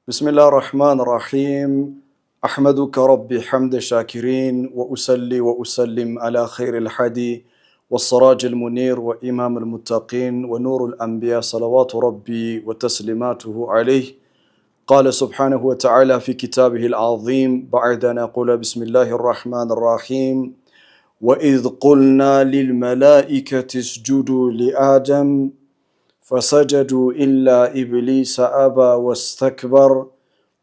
بسم الله الرحمن الرحيم. أحمدك ربي حمد الشاكرين، وأصلي وأسلم على خير الهدي والسراج المنير وإمام المتقين ونور الأنبياء، صلوات ربي وتسليماته عليه. قال سبحانه وتعالى في كتابه العظيم بعد أن أقول بسم الله الرحمن الرحيم: وإذ قلنا للملائكة اسجدوا لآدم فسجدوا إلا إبليس أبى واستكبر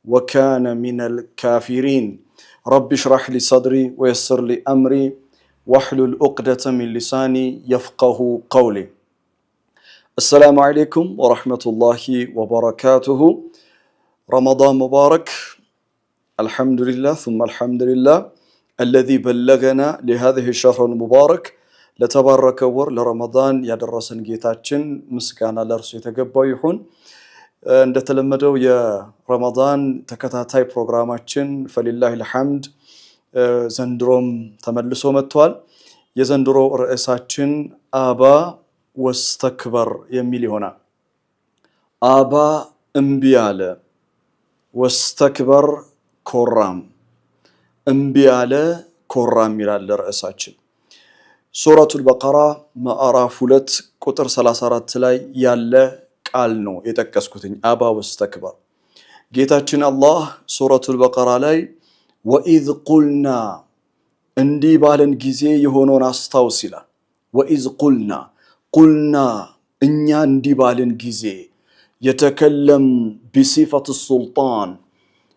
وكان من الكافرين. رب اشرح لي صدري ويسر لي أمري واحلل عقدة من لساني يفقه قولي. السلام عليكم ورحمة الله وبركاته. رمضان مبارك. الحمد لله ثم الحمد لله الذي بلغنا لهذه الشهر المبارك. ለተባረከ ወር ለረመዳን ያደረሰን ጌታችን ምስጋና ለእርሱ የተገባው ይሁን። እንደተለመደው የረመዳን ተከታታይ ፕሮግራማችን فلله الحمد ዘንድሮም ተመልሶ መጥቷል። የዘንድሮ ርዕሳችን أبى واستكبر የሚል ይሆናል። أبى እምቢ አለ፣ واستكبر ኮራም። እምቢ አለ፣ ኮራም ይላል ርዕሳችን። ሱረቱል በቀራ ማዕራፍ 2 ቁጥር 34 ላይ ያለ ቃል ነው የጠቀስኩትኝ። أبى واستكبر። ጌታችን አላህ ሱረቱል በቀራ ላይ وإذ قلنا፣ እንዲህ ባለን ጊዜ የሆነውን አስታውስ ይላል። وإذ قلنا፣ قلنا እኛ እንዲህ ባልን ጊዜ፣ يتكلم بصفة السلطان،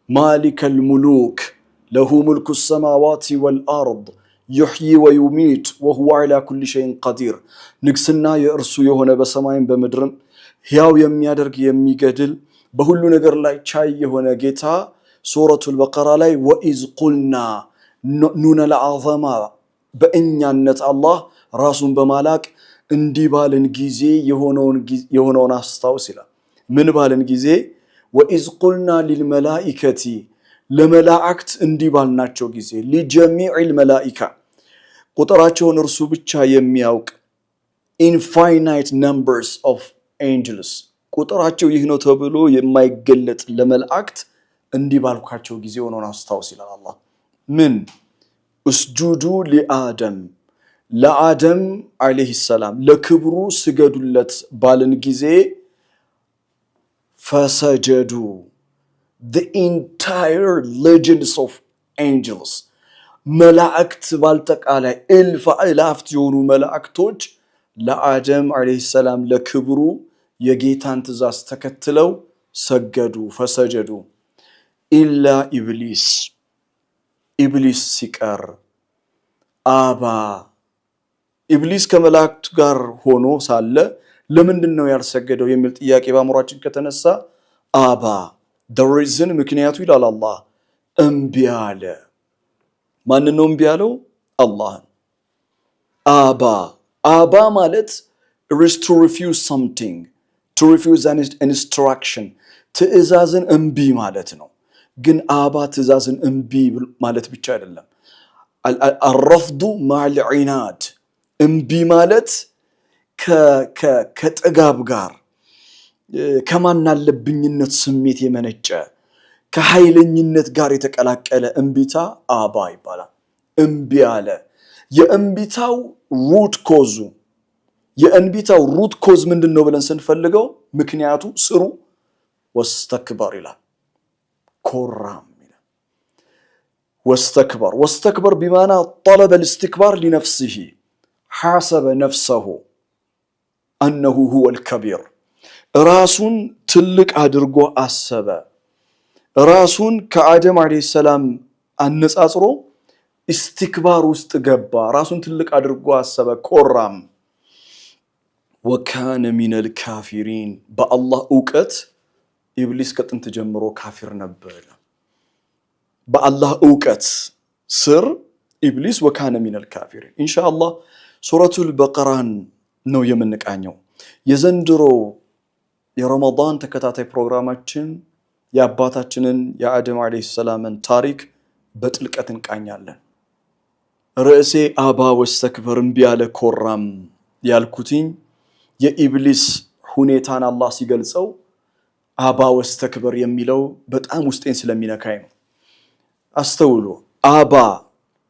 مالك الملوك، له ملك السماوات والأرض، يحيي ويميت وهو على كل شيء قدير። ንግስና የእርሱ የሆነ፣ በሰማይም በምድርም ሕያው የሚያደርግ፣ የሚገድል፣ በሁሉ ነገር ላይ ቻይ የሆነ ጌታ ሱረቱል በቀራ ላይ وإذ قلنا፣ نون العظمة፣ በእኛነት አላህ ራሱን በማላቅ እንዲህ ባልን ጊዜ የሆነውን አስታውስ ይላል። ምን ባልን ጊዜ? وإذ قلنا للملائكة፣ ለመላእክት እንዲህ ባልናቸው ጊዜ፣ لجميع الملائكة፣ ቁጥራቸውን እርሱ ብቻ የሚያውቅ infinite numbers of angels፣ ቁጥራቸው ይህ ነው ተብሎ የማይገለጥ ለመላእክት እንዲህ ባልኳቸው ጊዜ የሆነውን አስታውስ ይላል አላህ። ምን? اسجدوا لآدم፣ ለአደም عليه السلام ለክብሩ ስገዱለት ባልን ጊዜ፣ فسجدوا፣ the entire legions of angels፣ መላእክት ባልጠቃላይ እልፍ አእላፍት የሆኑ መላእክቶች ለአደም عليه السلام ለክብሩ የጌታን ትእዛዝ ተከትለው ሰገዱ። فسجدوا إلا إبليس፣ ኢብሊስ ሲቀር፣ أبى። ኢብሊስ ከመላእክቱ ጋር ሆኖ ሳለ ለምንድን ነው ያልሰገደው የሚል ጥያቄ በአእምሯችን ከተነሳ፣ أبى፣ the reason፣ ምክንያቱ ይላል አላህ፣ እምቢ አለ። ማንን ነው እምቢ ያለው? አላህን። أبى፣ أبى ማለት is to refuse something, to refuse an instruction፣ ትዕዛዝን እምቢ ማለት ነው። ግን أبى ትዕዛዝን እምቢ ማለት ብቻ አይደለም። الرفض مع العناد፣ እምቢ ማለት ከጥጋብ ጋር፣ ከማናለብኝነት ስሜት የመነጨ፣ ከኃይለኝነት ጋር የተቀላቀለ እምቢታ أبى ይባላል። እምቢ አለ። የእምቢታው root cause ምንድን ነው ብለን ስንፈልገው ምክንያቱ ስሩ واستكبر ይላል፣ ኮራም ይላል። واستكبر፣ واستكبر بمعنى طلب الاستكبار لنفسه، حسب نفسه أنه هو الكبير፣ ራሱን ትልቅ አድርጎ አሰበ። ራሱን ከአደም عليه السلام አነጻጽሮ استكبار ውስጥ ገባ። ራሱን ትልቅ አድርጎ አሰበ፣ ኮራም። وكان من الكافرين፣ በአላህ እውቀት ኢብሊስ ከጥንት ጀምሮ ካፊር ነበር። በአላህ እውቀት ስር ኢብሊስ وكان من الكافرين። ኢንሻአላህ ሱረቱል በቀራን ነው የምንቃኘው። የዘንድሮው የረመዳን ተከታታይ ፕሮግራማችን የአባታችንን የአደም عليه السلام ን ታሪክ በጥልቀት እንቃኛለን። ርዕሴ أبى واستكبر፣ እምቢ ያለ ኮራም ያልኩትኝ የኢብሊስ ሁኔታን አላህ ሲገልጸው أبى واستكبر የሚለው በጣም ውስጤን ስለሚነካኝ ነው። አስተውሉ። أبى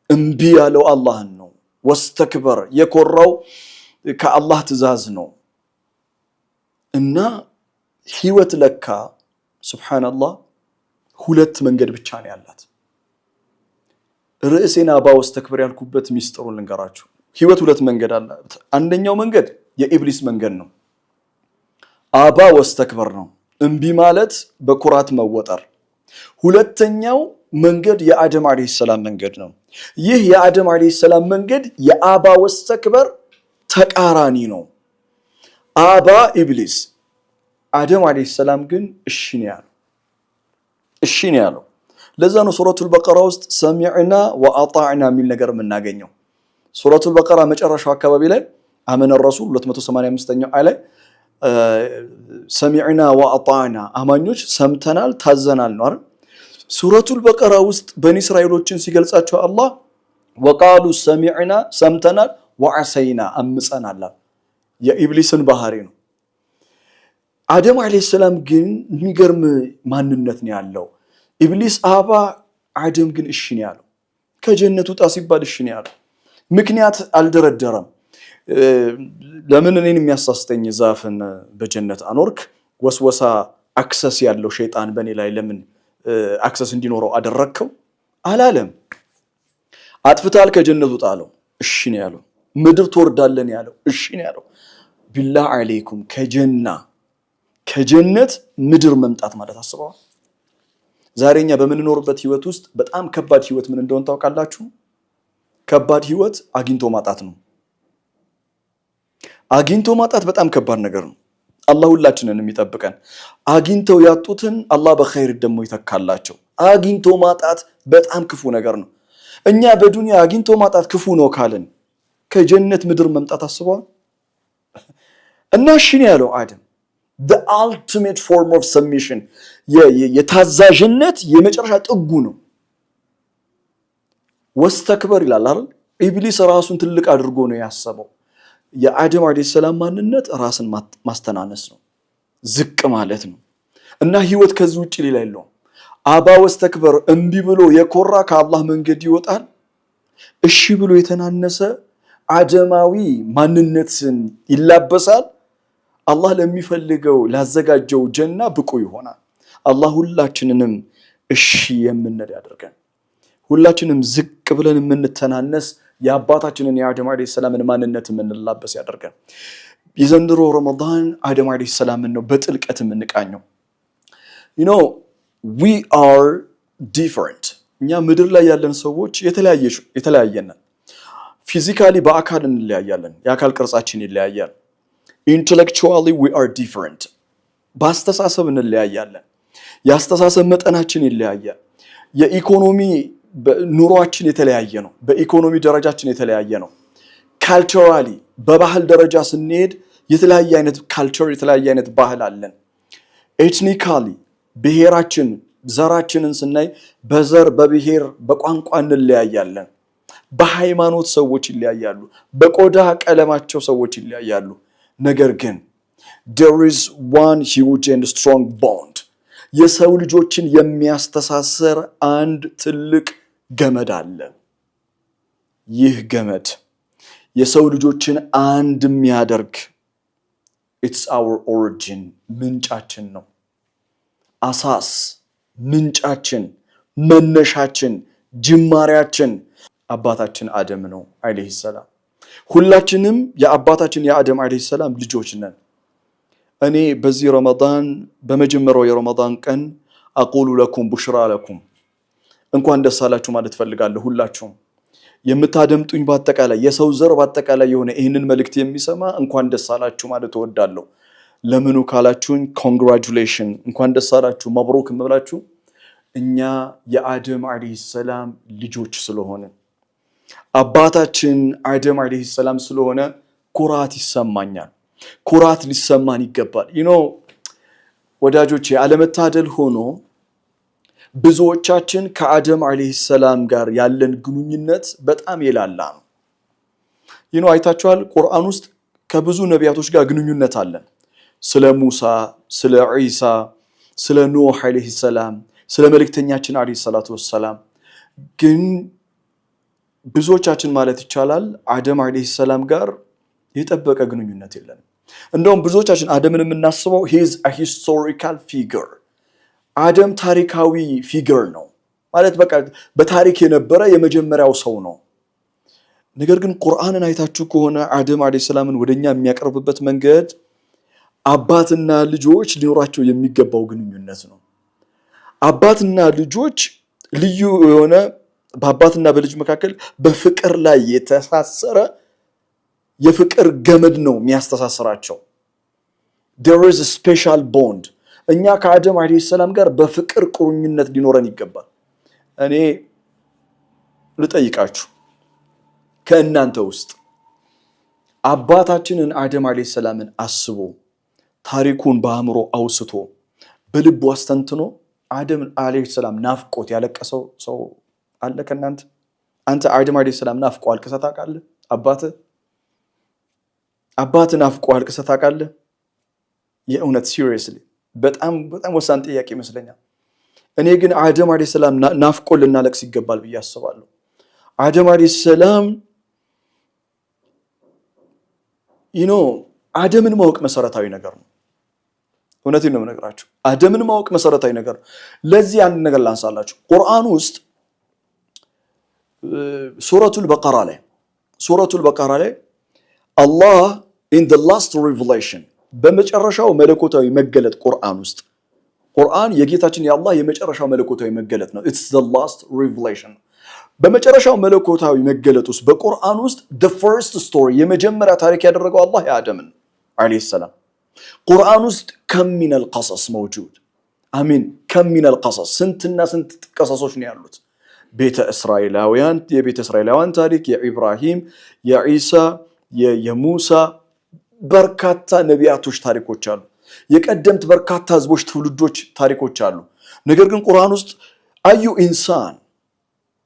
እምቢ ያለው አላህን ነው። واستكبر የኮራው ከአላህ ትእዛዝ ነው። እና ህይወት ለካ ሱብሓነላህ ሁለት መንገድ ብቻ ነው ያላት። ርዕሴን أبى واستكبر ያልኩበት ሚስጥሩን ልንገራችሁ። ህይወት ሁለት መንገድ አላት። አንደኛው መንገድ የኢብሊስ መንገድ ነው። أبى واستكبر ነው፣ እምቢ ማለት በኩራት መወጠር። ሁለተኛው መንገድ የአደም ዓለይሂ ሰላም መንገድ ነው። ይህ የአደም ዓለይሂ ሰላም መንገድ የ أبى واستكبر ተቃራኒ ነው። أبى ኢብሊስ፣ አደም ዓለይሂ ሰላም ግን እሺ ነው ያለው። እሺ ነው ያለው። ለዛ ነው ሱረቱል በቀራ ውስጥ سمعنا وأطعنا የሚል ነገር የምናገኘው። ሱረቱል በቀራ መጨረሻው አካባቢ ላይ አመነ ረሱል 285ኛው አያ ላይ سمعنا وأطعنا አማኞች ሰምተናል ታዘናል ነው አይደል? ሱረቱል በቀራ ውስጥ በኒ እስራኤሎችን ሲገልጻቸው አላህ وقالوا سمعنا ሰምተናል፣ وعصينا አምፀናል። የኢብሊስን ባህሪ ነው። አደም ዓለይሂ ሰላም ግን የሚገርም ማንነት ነው ያለው። ኢብሊስ أبى፣ አደም ግን እሺ ነው ያለው። ከጀነት ውጣ ሲባል እሺ ነው ያለው። ምክንያት አልደረደረም። ለምን እኔን የሚያሳስተኝ ዛፍን በጀነት አኖርክ? ወስወሳ access ያለው ሸይጣን በእኔ ላይ ለምን access እንዲኖረው አደረግከው አላለም። አጥፍታል፣ ከጀነት ውጣ አለው። እሺ ነው ያለው። ምድር ትወርዳለን ያለው እሺ ነው ያለው። ቢላህ አለይኩም ከጀና ከጀነት ምድር መምጣት ማለት አስበዋል። ዛሬ እኛ በምንኖርበት ህይወት ውስጥ በጣም ከባድ ህይወት ምን እንደሆነ ታውቃላችሁ? ከባድ ህይወት አግኝቶ ማጣት ነው። አግኝቶ ማጣት በጣም ከባድ ነገር ነው። አላህ ሁላችንን የሚጠብቀን። አግኝተው ያጡትን አላህ በኸይር ደግሞ ይተካላቸው። አግኝቶ ማጣት በጣም ክፉ ነገር ነው። እኛ በዱንያ አግኝቶ ማጣት ክፉ ነው ካልን ከጀነት ምድር መምጣት አስበዋል። እና እሺ ነው ያለው አደም፣ the ultimate form of submission፣ የታዛዥነት የመጨረሻ ጥጉ ነው። واستكبر ይላል አይደል? ኢብሊስ ራሱን ትልቅ አድርጎ ነው ያሰበው። የአደም ዓለይሂ ሰላም ማንነት ራስን ማስተናነስ ነው፣ ዝቅ ማለት ነው። እና ህይወት ከዚህ ውጭ ሌላ የለውም። أبى واستكبر እምቢ ብሎ የኮራ ከአላህ መንገድ ይወጣል። እሺ ብሎ የተናነሰ አደማዊ ማንነትን ይላበሳል። አላህ ለሚፈልገው ላዘጋጀው ጀና ብቁ ይሆናል። አላህ ሁላችንንም እሺ የምንል ያደርገን። ሁላችንም ዝቅ ብለን የምንተናነስ የአባታችንን የአደም ዓለይሂ ሰላምን ማንነት የምንላበስ ያደርገን። የዘንድሮ ረመዳን አደም ዓለይሂ ሰላምን ነው በጥልቀት የምንቃኘው። We are different። እኛ ምድር ላይ ያለን ሰዎች የተለያየን ነን። Physically በአካል እንለያያለን። የአካል ቅርጻችን ይለያያል። Intellectually we are different። በአስተሳሰብ እንለያያለን። የአስተሳሰብ መጠናችን ይለያያል። የኢኮኖሚ ኑሯችን የተለያየ ነው። በኢኮኖሚ ደረጃችን የተለያየ ነው። Culturally በባህል ደረጃ ስንሄድ የተለያየ አይነት culture፣ የተለያየ አይነት ባህል አለን። Ethnically ብሔራችን፣ ዘራችንን ስናይ በዘር፣ በብሔር፣ በቋንቋ እንለያያለን። በሃይማኖት ሰዎች ይለያያሉ። በቆዳ ቀለማቸው ሰዎች ይለያያሉ። ነገር ግን there is one huge and strong bond፣ የሰው ልጆችን የሚያስተሳሰር አንድ ትልቅ ገመድ አለ። ይህ ገመድ የሰው ልጆችን አንድ የሚያደርግ it's our origin፣ ምንጫችን ነው። አሳስ ምንጫችን፣ መነሻችን፣ ጅማሬያችን አባታችን አደም ነው ዓለይሂ ሰላም። ሁላችንም የአባታችን የአደም ዓለይሂ ሰላም ልጆች ነን። እኔ በዚህ ረመዳን በመጀመሪያው የረመዳን ቀን أقول لكم بشرى لكم፣ እንኳን ደስ አላችሁ ማለት ፈልጋለሁ። ሁላችሁም የምታደምጡኝ በአጠቃላይ የሰው ዘር በአጠቃላይ የሆነ ይህንን መልእክት የሚሰማ እንኳን ደስ አላችሁ ማለት እወዳለሁ። ለምኑ ካላችሁኝ congratulation፣ እንኳን ደስ አላችሁ፣ መብሩክ የምላችሁ እኛ የአደም ዓለይሂ ሰላም ልጆች ስለሆንን፣ አባታችን አደም ዓለይሂ ሰላም ስለሆነ ኩራት ይሰማኛል። ኩራት ሊሰማን ይገባል። ወዳጆቼ፣ አለመታደል ሆኖ ብዙዎቻችን ከአደም ዓለይሂ ሰላም ጋር ያለን ግንኙነት በጣም የላላ ነው። አይታችኋል። ቁርአን ውስጥ ከብዙ ነቢያቶች ጋር ግንኙነት አለን። ስለ ሙሳ፣ ስለ ዒሳ፣ ስለ ኑህ ዓለይሂ ሰላም፣ ስለ መልእክተኛችን ዓለይሂ ሰላቱ ወሰላም። ግን ብዙዎቻችን ማለት ይቻላል አደም ዓለይሂ ሰላም ጋር የጠበቀ ግንኙነት የለንም። እንደውም ብዙዎቻችን አደምን የምናስበው he's a historical figure፣ አደም ታሪካዊ figure ነው ማለት በቃ በታሪክ የነበረ የመጀመሪያው ሰው ነው። ነገር ግን ቁርአንን አይታችሁ ከሆነ አደም ዓለይሂ ሰላምን ወደኛ የሚያቀርብበት መንገድ አባትና ልጆች ሊኖራቸው የሚገባው ግንኙነት ነው። አባትና ልጆች ልዩ የሆነ፣ በአባትና በልጅ መካከል በፍቅር ላይ የተሳሰረ የፍቅር ገመድ ነው የሚያስተሳስራቸው። There is a special bond። እኛ ከአደም ዓለይሂ ሰላም ጋር በፍቅር ቁርኝነት ሊኖረን ይገባል። እኔ ልጠይቃችሁ፣ ከእናንተ ውስጥ አባታችንን አደም ዓለይሂ ሰላምን አስቦ፣ ታሪኩን በአእምሮ አውስቶ፣ በልቡ አስተንትኖ፣ አደም ዓለይሂ ሰላም ናፍቆት ያለቀሰው ሰው አለ ከእናንተ? አንተ አደም ዓለይሂ ሰላም ናፍቆ አልቅሰህ ታውቃለህ? አባትህ ናፍቆ አልቅሰህ ታውቃለህ? የእውነት seriously በጣም በጣም ወሳኝ ጥያቄ ይመስለኛል። እኔ ግን አደም ዓለይሂ ሰላም ናፍቆ ልናለቅስ ይገባል ብዬ አስባለሁ። አደም ዓለይሂ ሰላም አደምን ማወቅ መሰረታዊ ነገር ነው። እውነቴን ነው የምነግራችሁ። አደምን ማወቅ መሰረታዊ ነገር ነው። ለዚህ አንድ ነገር ላንሳላችሁ። ቁርአን ውስጥ ሱረቱል በቀራ ላይ አላህ in the last revelation፣ በመጨረሻው መለኮታዊ መገለጥ፣ ቁርአን ውስጥ፣ ቁርአን የጌታችን የአላህ የመጨረሻው መለኮታዊ መገለጥ ነው። It's the last revelation። በመጨረሻው መለኮታዊ መገለጥ ውስጥ፣ በቁርአን ውስጥ the first story፣ የመጀመሪያ ታሪክ ያደረገው አላህ የአደምን ዓለይሂ ሰላም። ቁርአን ውስጥ كم من القصص موجود، I mean كم من القصص፣ ስንትና ስንት ቀሰሶች ነው ያሉት። ቤተ እስራኤላውያን የቤተ እስራኤላውያን ታሪክ፣ የኢብራሂም፣ የዒሳ፣ የሙሳ፣ በርካታ ነቢያቶች ታሪኮች አሉ። የቀደምት በርካታ ህዝቦች፣ ትውልዶች ታሪኮች አሉ። ነገር ግን ቁርአን ውስጥ أي إنسان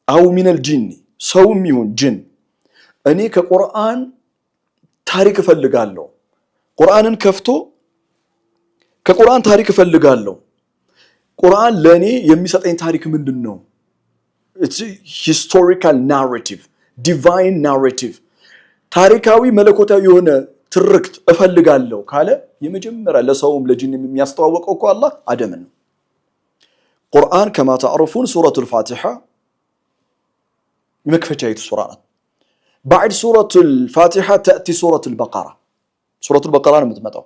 أو من الجن፣ ሰውም ይሁን ጅን፣ እኔ ከቁርአን ታሪክ እፈልጋለሁ፣ ቁርአንን ከፍቶ ከቁርአን ታሪክ እፈልጋለሁ፣ ቁርአን ለእኔ የሚሰጠኝ ታሪክ ምንድን ነው? Historical narrative፣ divine narrative፣ ታሪካዊ መለኮታዊ የሆነ ትርክት እፈልጋለሁ ካለ የመጀመሪያ ለሰውም ለጅንም የሚያስተዋወቀው እኮ አላህ አደምን ነው። ቁርአን كما تعرفون ሱረቱል ፋቲሓ መክፈቻይቱ ሱራ ናት። بعد ሱረቱል ፋቲሓ تأتي ሱረቱል በቀራ፣ ሱረቱል በቀራ ነው የምትመጣው።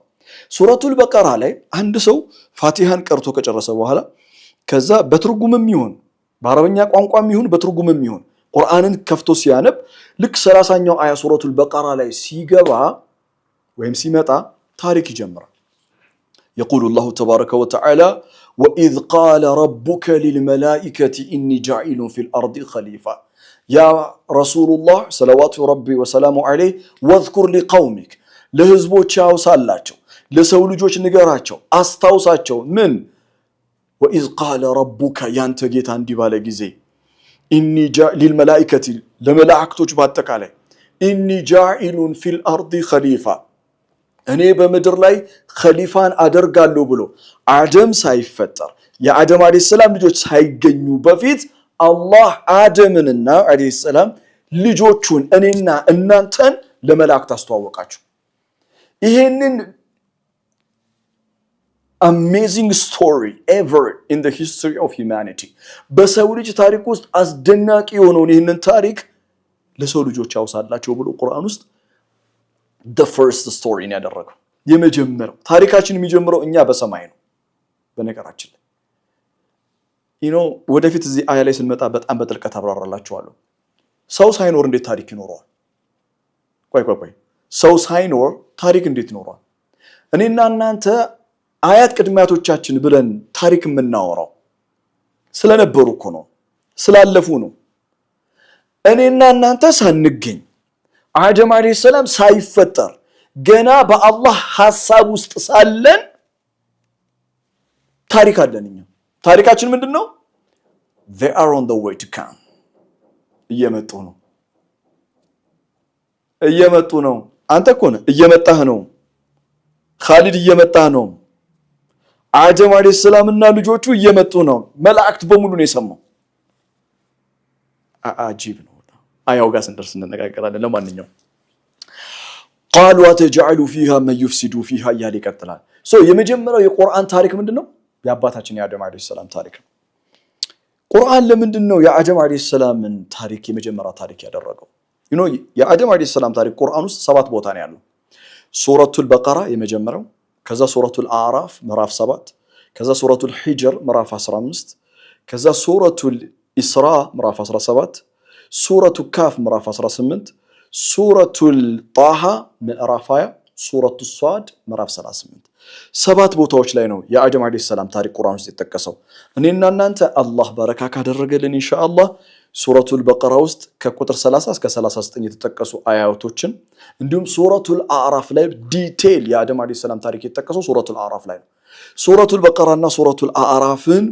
ሱረቱል በቀራ ላይ አንድ ሰው ፋቲሃን ቀርቶ ከጨረሰ በኋላ፣ ከዛ በትርጉምም ይሁን በአረበኛ ቋንቋም ይሁን በትርጉምም ይሁን ቁርአንን ከፍቶ ሲያነብ ልክ 30ኛው አያ ሱረቱል በቀራ ላይ ሲገባ ወይም ሲመጣ ታሪክ ይጀምራል። يقول الله تبارك وتعالى: وإذ قال ربك للملائكة إني جاعل في الأرض خليفة يا رسول الله صلوات ربي وسلامه عليه واذكر لقومك፣ ለህዝቦች አውሳላቸው፣ ለሰው ልጆች ንገራቸው፣ አስታውሳቸው። ምን? وإذ قال ربك፣ ያንተ ጌታ እንዲህ ባለ ጊዜ፣ للملائكة፣ ለመላእክቶች በአጠቃላይ፣ إني جاعل في الأرض خليفة፣ እኔ በምድር ላይ ኸሊፋን አደርጋለሁ ብሎ አደም ሳይፈጠር፣ የአደም ዓለይሂ ሰላም ልጆች ሳይገኙ በፊት አላህ አደምንና ዓለይሂ ሰላም ልጆቹን እኔና እናንተን ለመላእክት አስተዋወቃቸው። ይሄንን amazing story ever in the history of humanity፣ በሰው ልጅ ታሪክ ውስጥ አስደናቂ የሆነውን ይህንን ታሪክ ለሰው ልጆች ያውሳላቸው ብሎ ቁርአን ውስጥ the first story ነው ያደረገው። የመጀመሪያው ታሪካችን የሚጀምረው እኛ በሰማይ ነው። በነገራችን ላይ ወደፊት እዚህ አያ ላይ ስንመጣ በጣም በጥልቀት አብራራላችኋለሁ። ሰው ሳይኖር እንዴት ታሪክ ይኖረዋል? ቆይ ቆይ ቆይ፣ ሰው ሳይኖር ታሪክ እንዴት ይኖረዋል? እኔና እናንተ አያት ቅድመ አያቶቻችን ብለን ታሪክ የምናወራው ስለነበሩ እኮ ነው፣ ስላለፉ ነው። እኔና እናንተ ሳንገኝ፣ አደም ዓለይሂ ሰላም ሳይፈጠር፣ ገና በአላህ ሐሳብ ውስጥ ሳለን ታሪክ አለን። እኛ ታሪካችን ምንድን ነው? They are on the way to come። እየመጡ ነው፣ እየመጡ ነው። አንተ እኮ ነህ፣ እየመጣህ ነው። ካሊድ እየመጣህ ነው። አደም ዓለይሂ ሰላምና ልጆቹ እየመጡ ነው። መላእክት በሙሉ ነው የሰማው። አጂብ ነው። አያው ጋር ስንደርስ እንነጋገራለን። ለማንኛውም قالوا أتجعل فيها من يفسد فيها እያለ ይቀጥላል። So የመጀመሪያው የቁርአን ታሪክ ምንድን ነው? የአባታችን የአደም ዓለይሂ ሰላም ታሪክ ነው። ቁርአን ለምንድን ነው የአደም ዓለይሂ ሰላምን ታሪክ የመጀመሪያ ታሪክ ያደረገው? የአደም ዓለይሂ ሰላም ታሪክ ቁርአን ውስጥ ሰባት ቦታ ነው ያለው። ሱረቱል በቀራ የመጀመሪያው፣ ከዛ ሱረቱል አዕራፍ ምዕራፍ 7፣ ከዛ ሱረቱል ሂጅር ምዕራፍ 15፣ ከዛ ሱረቱል ኢስራ ምዕራፍ 17፣ ሱረቱ ካፍ ምዕራፍ 18፣ ሱረቱል ጣሃ ምዕራፍ 20፣ ሱረቱ ሷድ ምዕራፍ 38። ሰባት ቦታዎች ላይ ነው የአደም ዓለይሂ ሰላም ታሪክ ቁርአን ውስጥ የተጠቀሰው። እኔና እናንተ አላህ በረካ ካደረገልን ኢንሻአላህ ሱረቱል በቀራ ውስጥ ከቁጥር 30 እስከ 39 የተጠቀሱ አያቶችን፣ እንዲሁም ሱረቱል አዕራፍ ላይ detail የአደም ዓለይሂ ሰላም ታሪክ የተጠቀሰው ሱረቱል አዕራፍ ላይ ነው። ሱረቱል በቀራና ሱረቱል አዕራፍን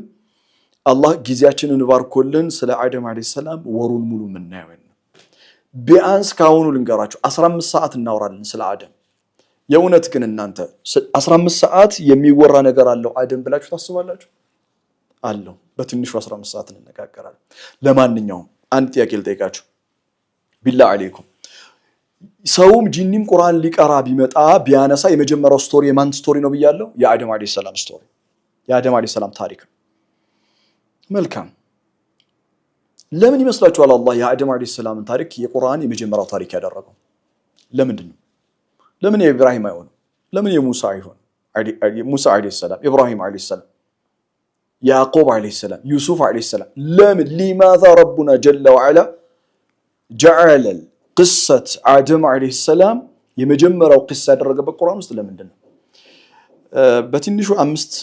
አላህ ጊዜያችንን ባርኮልን ስለ አደም ዓለይሂ ሰላም ወሩን ሙሉ የምናየው ነው። ቢያንስ ከአሁኑ ልንገራችሁ፣ 15 ሰዓት እናወራለን ስለ አደም። የእውነት ግን እናንተ 15 ሰዓት የሚወራ ነገር አለው አደም ብላችሁ ታስባላችሁ? አለው። በትንሹ 15 ሰዓት እንነጋገራለን። ለማንኛውም አንድ ጥያቄ ልጠይቃችሁ። ቢላህ አለይኩም፣ ሰውም ጂኒም ቁርአን ሊቀራ ቢመጣ ቢያነሳ የመጀመሪያው story የማን story ነው ብያለሁ? የአደም ዓለይሂ ሰላም story፣ የአደም ዓለይሂ ሰላም ታሪክ ነው። መልካም፣ ለምን ይመስላችኋል አላህ የአደም ዓለይሂ ሰላምን ታሪክ የቁርአን የመጀመሪያው ታሪክ ያደረገው? ለምንድን ነው? ለምን የኢብራሂም አይሆንም? ለምን የሙሳ አይሆንም? ሙሳ ዓለይሂ ሰላም፣ ኢብራሂም ዓለይሂ ሰላም፣ ያዕቆብ ዓለይሂ ሰላም፣ ዩሱፍ ዓለይሂ ሰላም፣ ለምን? لماذا ربنا جل وعلا جعل قصة آدم عليه السلام የመጀመሪያው ቂሳ ያደረገበት ቁርአን ውስጥ ለምንድን ነው? በትንሹ አምስት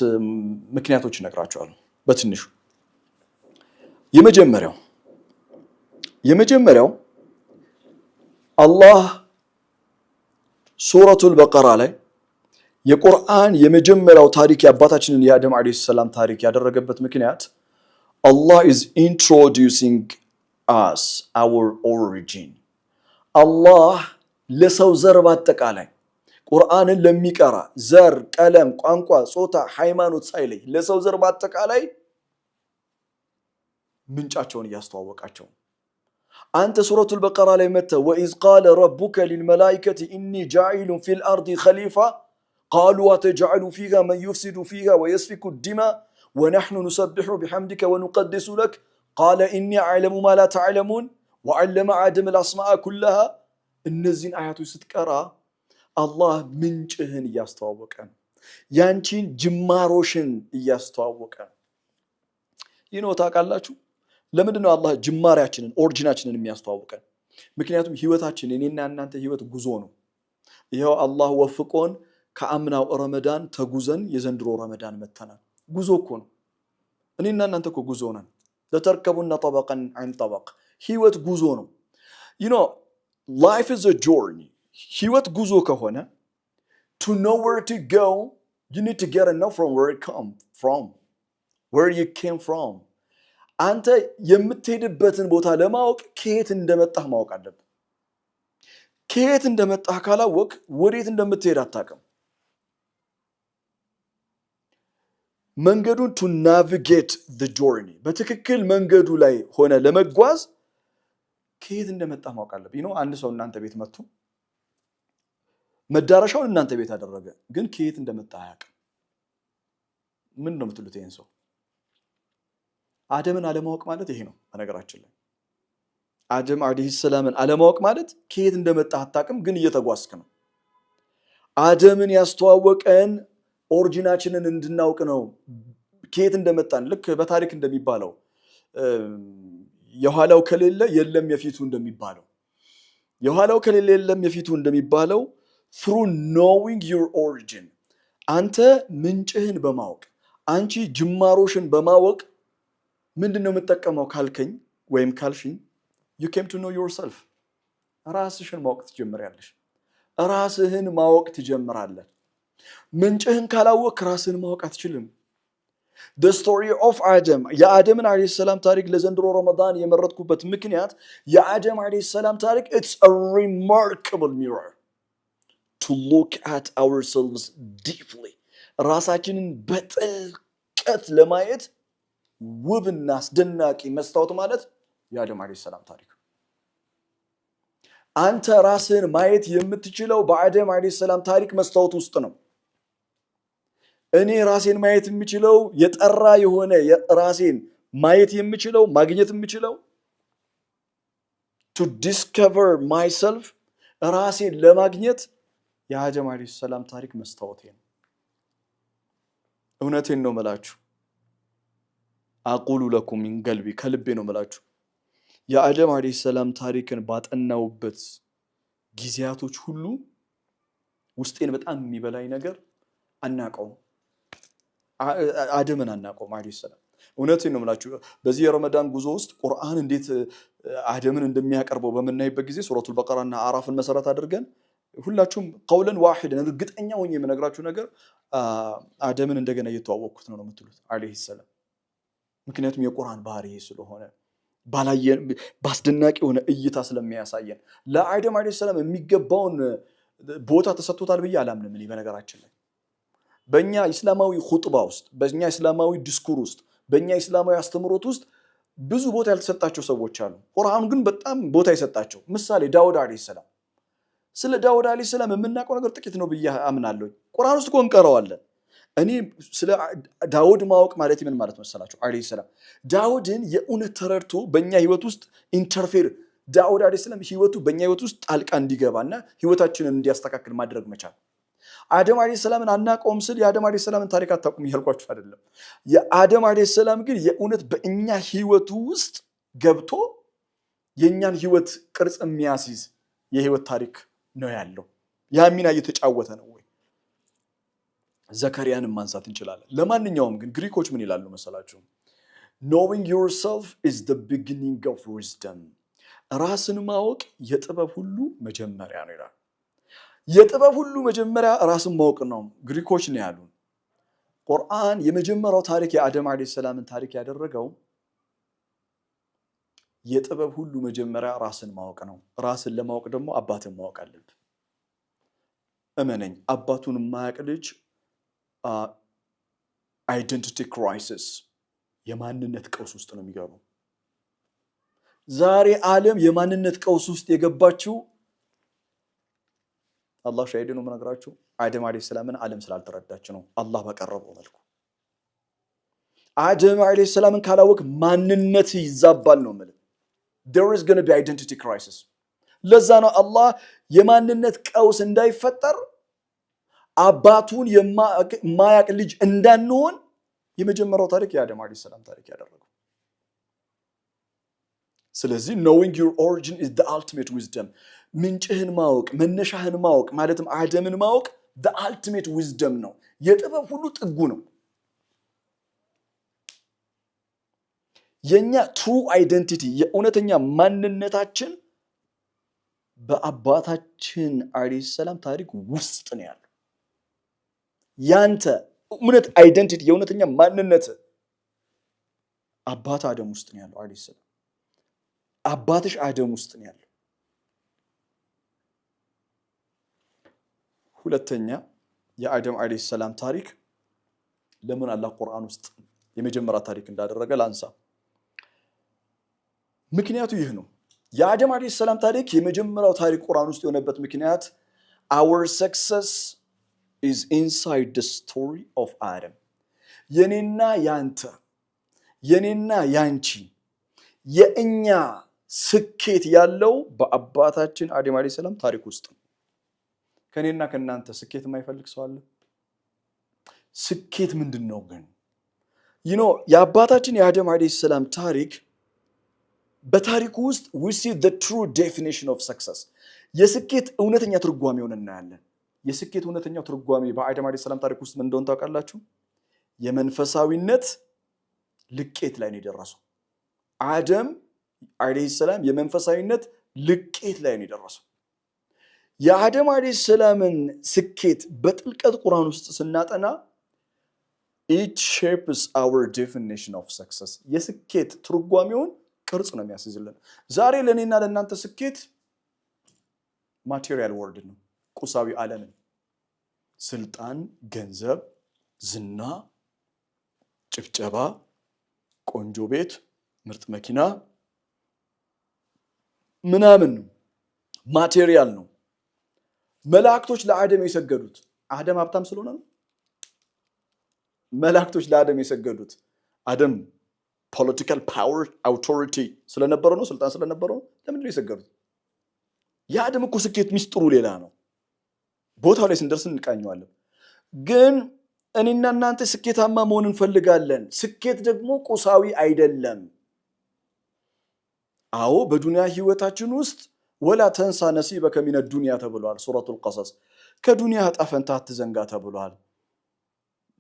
ምክንያቶች እነግራችኋለሁ። በትንሹ የመጀመሪያው አላህ ሱረቱል በቀራ ላይ የቁርአን የመጀመሪያው ታሪክ የአባታችንን የአደም ዓለይሂ ሰላም ታሪክ ያደረገበት ምክንያት አላህ is introducing us our origin። አላህ ለሰው ዘር በአጠቃላይ፣ ቁርአንን ለሚቀራ ዘር፣ ቀለም፣ ቋንቋ፣ ጾታ፣ ሃይማኖት ሳይለይ ለሰው ዘር በአጠቃላይ ምንጫቸውን እያስተዋወቃቸው። አንተ ሱረቱል በቀራ ላይ መጥተህ وإذ قال ربك للملائكة إني جاعل في الأرض خليفة قالوا أتجعل فيها من يفسد فيها ويسفك الدماء ونحن نسبح بحمدك ونقدس لك قال إني أعلم ما لا تعلمون وعلم آدم الأسماء كلها። እነዚህን አያቶች ስትቀራ አላህ ምንጭህን እያስተዋወቀ ነው። ያንቺን ጅማሮሽን እያስተዋወቀ ነው። ይህ ነው፣ ታውቃላችሁ። ለምንድን ነው አላህ ጅማሬያችንን፣ origin ኣችንን የሚያስተዋውቀን? ምክንያቱም ህይወታችን፣ የኔና እናንተ ህይወት ጉዞ ነው። ይኸው አላህ ወፍቆን ከአምናው ረመዳን ተጉዘን የዘንድሮ ረመዳን መተናል። ጉዞ እኮ ነው። እኔና እናንተ እኮ ጉዞ ነን። لتركبن طبقا عن طبق። ህይወት ጉዞ ነው። Life is a journey። ህይወት ጉዞ ከሆነ to know where to go, you need to get to know from where it come from, where you came from። አንተ የምትሄድበትን ቦታ ለማወቅ ከየት እንደመጣህ ማወቅ አለብህ። ከየት እንደመጣህ ካላወቅክ ወዴት እንደምትሄድ አታውቅም። መንገዱን to navigate the journey፣ በትክክል መንገዱ ላይ ሆነ ለመጓዝ ከየት እንደመጣህ ማወቅ አለብህ። አንድ ሰው እናንተ ቤት መጥቶ መዳረሻውን እናንተ ቤት አደረገ፣ ግን ከየት እንደመጣ አያውቅም። ምን ነው የምትሉት ይሄን ሰው? አደምን አለማወቅ ማለት ይሄ ነው። በነገራችን ላይ አደም ዓለይሂ ሰላምን አለማወቅ ማለት ከየት እንደመጣ አታውቅም፣ ግን እየተጓዝክ ነው። አደምን ያስተዋወቀን origin ኣችንን እንድናውቅ ነው። ከየት እንደመጣን፣ ልክ በታሪክ እንደሚባለው የኋላው ከሌለ የለም የፊቱ እንደሚባለው፣ የኋላው ከሌለ የለም የፊቱ እንደሚባለው፣ through knowing your origin፣ አንተ ምንጭህን በማወቅ፣ አንቺ ጅማሮሽን በማወቅ ምንድን ነው የምጠቀመው ካልከኝ ወይም ካልሽኝ you came to know yourself። ራስሽን ማወቅ ትጀምሪያለሽ። ራስህን ማወቅ ትጀምራለህ። ምንጭህን ካላወቅክ ራስህን ማወቅ አትችልም። The story of Adam፣ የአደምን ዓለይሂ ሰላም ታሪክ ለዘንድሮ ረመዳን የመረጥኩበት ምክንያት የአደም ዓለይሂ ሰላም ታሪክ it's a remarkable mirror to look at ourselves deeply። ራሳችንን በጥልቀት ለማየት ውብና አስደናቂ መስታወት ማለት የአደም ዓለይሂ ሰላም ታሪክ። አንተ ራስህን ማየት የምትችለው በአደም ዓለይሂ ሰላም ታሪክ መስታወት ውስጥ ነው። እኔ ራሴን ማየት የምችለው፣ የጠራ የሆነ ራሴን ማየት የምችለው፣ ማግኘት የምችለው፣ to discover myself፣ ራሴን ለማግኘት የአደም ዓለይሂ ሰላም ታሪክ መስታወቴ ነው። እውነቴን ነው ምላችሁ። أقول لكم من قلبي፣ ከልቤ ነው ምላችሁ። የአደም ዓለይሂ ሰላም ታሪክን ባጠናውበት ጊዜያቶች ሁሉ ውስጤን በጣም የሚበላኝ ነገር አናቀውም፣ አደምን አናቀውም ዓለይሂ ሰላም። እውነቴን ነው የምላችሁ። በዚህ የረመዳን ጉዞ ውስጥ ቁርአን እንዴት አደምን እንደሚያቀርበው በምናይበት ጊዜ፣ ሱረቱል በቀራና አራፍን መሰረት አድርገን፣ ሁላችሁም قولا واحدا እርግጠኛ ሆኜ የምነግራችሁ ነገር አደምን እንደገና እየተዋወቅኩት ነው ነው የምትሉት ዓለይሂ ሰላም። ምክንያቱም የቁርአን ባህሪ ስለሆነ፣ በአስደናቂ የሆነ እይታ ስለሚያሳየን። ለአደም ዓለይሂ ሰላም የሚገባውን ቦታ ተሰጥቶታል ብዬ አላምንም። እኔ በነገራችን ላይ በእኛ ኢስላማዊ ኹጥባ ውስጥ፣ በእኛ ኢስላማዊ ዲስኩር ውስጥ፣ በእኛ ኢስላማዊ አስተምህሮት ውስጥ ብዙ ቦታ ያልተሰጣቸው ሰዎች አሉ። ቁርአኑ ግን በጣም ቦታ የሰጣቸው፣ ምሳሌ ዳውድ ዓለይሂ ሰላም። ስለ ዳውድ ዓለይሂ ሰላም የምናውቀው ነገር ጥቂት ነው ብዬ አምናለሁ። ቁርአን ውስጥ እኮ እንቀረዋለን። እኔ ስለ ዳውድ ማወቅ ማለት ምን ማለት መሰላችሁ? ዓለይሂ ሰላም ዳውድን የእውነት ተረድቶ በእኛ ህይወት ውስጥ interfere፣ ዳውድ ዓለይሂ ሰላም ህይወቱ በእኛ ህይወት ውስጥ ጣልቃ እንዲገባና ህይወታችንን እንዲያስተካክል ማድረግ መቻል። አደም ዓለይሂ ሰላምን አናውቀውም ስል የአደም ዓለይሂ ሰላምን ታሪክ አታውቁም እያልኳችሁ አይደለም። የአደም ዓለይሂ ሰላም ግን የእውነት በእኛ ህይወቱ ውስጥ ገብቶ የእኛን ህይወት ቅርጽ የሚያስይዝ የህይወት ታሪክ ነው ያለው። ያ ሚና እየተጫወተ ነው ወይ? ዘከሪያንም ማንሳት እንችላለን። ለማንኛውም ግን ግሪኮች ምን ይላሉ መሰላችሁ? "Knowing yourself is the beginning of wisdom"፣ ራስን ማወቅ የጥበብ ሁሉ መጀመሪያ ነው ይላል። የጥበብ ሁሉ መጀመሪያ ራስን ማወቅ ነው፣ ግሪኮች ነው ያሉን። ቁርአን የመጀመሪያው ታሪክ የአደም ዓለይሂ ሰላምን ታሪክ ያደረገው የጥበብ ሁሉ መጀመሪያ ራስን ማወቅ ነው። ራስን ለማወቅ ደግሞ አባትን ማወቅ አለብህ። እመነኝ፣ አባቱን የማያውቅ ልጅ identity crisis፣ የማንነት ቀውስ ውስጥ ነው የሚገባው። ዛሬ ዓለም የማንነት ቀውስ ውስጥ የገባችው፣ አላህ ሻሂድ ነው የምነግራችሁ፣ አደም ዓለይሂ ሰላምን ዓለም ስላልተረዳች ነው። አላህ ባቀረበው መልኩ አደም ዓለይሂ ሰላምን ካላወቅክ ማንነት ይዛባል ነው የምልህ። There is gonna be identity crisis። ለዛ ነው አላህ የማንነት ቀውስ እንዳይፈጠር፣ አባቱን የማያቅ ልጅ እንዳንሆን የመጀመሪያው ታሪክ የአደም ዓለይሂ ሰላም ታሪክ ያደረገው። ስለዚህ knowing your origin is the ultimate wisdom። ምንጭህን ማወቅ፣ መነሻህን ማወቅ፣ ማለትም አደምን ማወቅ the ultimate wisdom ነው። የጥበብ ሁሉ ጥጉ ነው። የኛ true identity፣ የእውነተኛ ማንነታችን በአባታችን ዓለይሂ ሰላም ታሪክ ውስጥ ነው ያለው። ያንተ እውነት identity፣ የእውነተኛ ማንነት አባት አደም ውስጥ ነው ያለው ዓለይሂ ሰላም። አባትሽ አደም ውስጥ ነው ያለው። ሁለተኛ፣ የአደም ዓለይሂ ሰላም ታሪክ ለምን አላህ ቁርአን ውስጥ የመጀመሪያ ታሪክ እንዳደረገ ላንሳ። ምክንያቱ ይህ ነው። የአደም ዓለይሂ ሰላም ታሪክ የመጀመሪያው ታሪክ ቁርአን ውስጥ የሆነበት ምክንያት our success is inside the story of Adam። የኔና ያንተ፣ የኔና ያንቺ፣ የእኛ ስኬት ያለው በአባታችን አደም ዓለይሂ ሰላም ታሪክ ውስጥ ነው። ከእኔና ከእናንተ ስኬት የማይፈልግ ሰው አለ? ስኬት ምንድን ነው ግን? የአባታችን የአደም ዓለይሂ ሰላም ታሪክ፣ በታሪኩ ውስጥ we see the true definition of success፣ የስኬት እውነተኛ ትርጓሜውን እናያለን። የስኬት እውነተኛው ትርጓሜ በአደም ዓለይሂ ሰላም ታሪክ ውስጥ ምን እንደሆነ ታውቃላችሁ? የመንፈሳዊነት ልቀት ላይ ነው የደረሰው። አደም ዓለይሂ ሰላም የመንፈሳዊነት ልቀት ላይ ነው የደረሰው። የአደም ዓለይሂ ሰላምን ስኬት በጥልቀት ቁርአን ውስጥ ስናጠና it shapes our definition of success፣ የስኬት ትርጓሜውን ቅርጽ ነው የሚያስይዝልን። ዛሬ ለእኔና ለእናንተ ስኬት material world ነው፣ ቁሳዊ ዓለምን፣ ስልጣን፣ ገንዘብ፣ ዝና፣ ጭብጨባ፣ ቆንጆ ቤት፣ ምርጥ መኪና ምናምን ነው፣ material ነው። መላእክቶች ለአደም የሰገዱት አደም ሀብታም ስለሆነ ነው? መላእክቶች ለአደም የሰገዱት አደም political power authority ስለነበረው ነው? ስልጣን ስለነበረው ነው? ለምንድን ነው የሰገዱት? የአደም እኮ ስኬት ሚስጥሩ ሌላ ነው። ቦታው ላይ ስንደርስ እንቃኘዋለን። ግን እኔና እናንተ ስኬታማ መሆን እንፈልጋለን። ስኬት ደግሞ ቁሳዊ አይደለም። አዎ፣ በዱንያ ህይወታችን ውስጥ ولا تنس نصيبك من الدنيا ተብሏል። ሱረቱል ቀሰስ፣ ከዱንያ ዕጣ ፈንታ አትዘንጋ ተብሏል።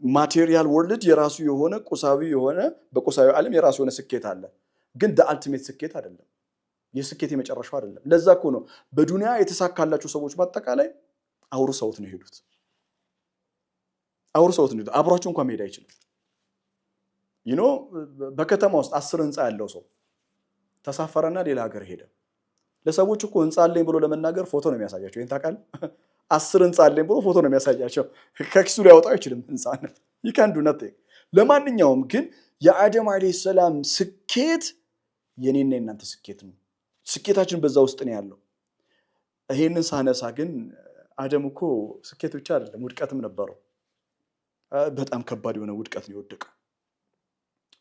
Material world የራሱ የሆነ ቁሳዊ የሆነ፣ በቁሳዊ ዓለም የራሱ የሆነ ስኬት አለ። ግን ultimate ስኬት አይደለም። የስኬት የመጨረሻው አይደለም። ለዛ እኮ ነው በዱንያ የተሳካላቸው ሰዎች በአጠቃላይ አውርሰውት ነው የሄዱት። አውርሰውት ነው የሄዱት። አብሯቸው እንኳን መሄድ አይችልም። በከተማ ውስጥ 10 ህንፃ ያለው ሰው ተሳፈረና ሌላ ሀገር ሄደ። ለሰዎች እኮ ህንፃ አለኝ ብሎ ለመናገር ፎቶ ነው የሚያሳያቸው። ይህን ታውቃለህ? 10 ህንፃ አለኝ ብሎ ፎቶ ነው የሚያሳያቸው። ከኪሱ ሊያወጣው አይችልም ህንፃ ይከንዱ ነት። ለማንኛውም ግን የአደም ዓለይሂ ሰላም ስኬት የኔና የናንተ ስኬት ነው። ስኬታችን በዛ ውስጥ ነው ያለው። ይሄንን ሳነሳ ግን አደም እኮ ስኬት ብቻ አይደለም፣ ውድቀትም ነበረው። በጣም ከባድ የሆነ ውድቀት ነው የወደቀው።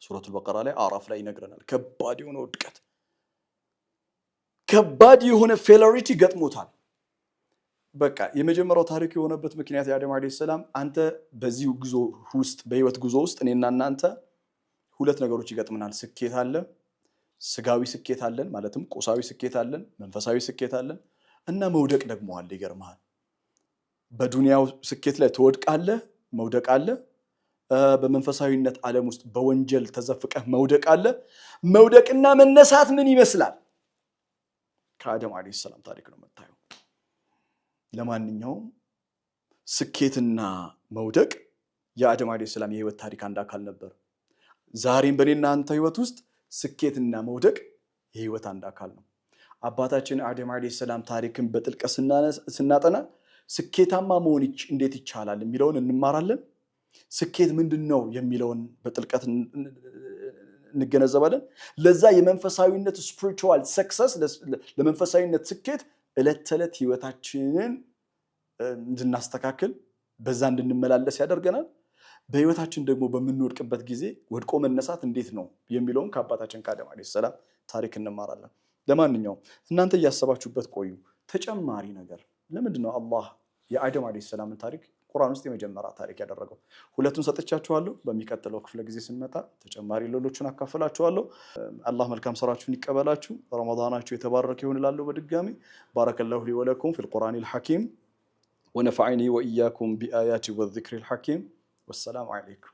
ሱረቱል በቀራ ላይ፣ አዕራፍ ላይ ይነግረናል። ከባድ የሆነ ውድቀት፣ ከባድ የሆነ failure ገጥሞታል። በቃ የመጀመሪያው ታሪክ የሆነበት ምክንያት የአደም ዓለይሂ ሰላም፣ አንተ በዚህ ጉዞ ውስጥ፣ በህይወት ጉዞ ውስጥ እኔና እናንተ ሁለት ነገሮች ይገጥመናል። ስኬት አለ፣ ስጋዊ ስኬት አለን፣ ማለትም ቁሳዊ ስኬት አለን፣ መንፈሳዊ ስኬት አለን እና መውደቅ ደግሞ አለ። ይገርመሃል። በዱንያው ስኬት ላይ ትወድቃለህ፣ መውደቅ አለ። በመንፈሳዊነት ዓለም ውስጥ በወንጀል ተዘፍቀህ መውደቅ አለ። መውደቅና መነሳት ምን ይመስላል? ከአደም ዓለይሂ ሰላም ታሪክ ነው የምታየው። ለማንኛውም ስኬትና መውደቅ የአደም ዓለይሂ ሰላም የህይወት ታሪክ አንድ አካል ነበር። ዛሬም በእኔና አንተ ህይወት ውስጥ ስኬትና መውደቅ የህይወት አንድ አካል ነው። አባታችን አደም ዓለይሂ ሰላም ታሪክን በጥልቀት ስናጠና ስኬታማ መሆን እንዴት ይቻላል የሚለውን እንማራለን። ስኬት ምንድን ነው የሚለውን በጥልቀት እንገነዘባለን። ለዛ የመንፈሳዊነት spiritual success፣ ለመንፈሳዊነት ስኬት ዕለት ተዕለት ህይወታችንን እንድናስተካክል፣ በዛ እንድንመላለስ ያደርገናል። በህይወታችን ደግሞ በምንወድቅበት ጊዜ ወድቆ መነሳት እንዴት ነው የሚለውን ከአባታችን ከአደም ዓለይሂ ሰላም ታሪክ እንማራለን። ለማንኛውም እናንተ እያሰባችሁበት ቆዩ። ተጨማሪ ነገር፣ ለምንድን ነው አላህ የአደም ዓለይሂ ሰላምን ታሪክ ቁርአን ውስጥ የመጀመሪያ ታሪክ ያደረገው? ሁለቱን ሰጥቻችኋለሁ። በሚቀጥለው ክፍለ ጊዜ ስንመጣ ተጨማሪ ሌሎቹን አካፍላችኋለሁ። አላህ መልካም ስራችሁን ይቀበላችሁ። ረመዳናችሁ የተባረከ ይሁን እላለሁ። በድጋሚ بارك الله لي ولكم في القرآن الحكيم ونفعني وإياكم بآياته والذكر الحكيم والسلام عليكم።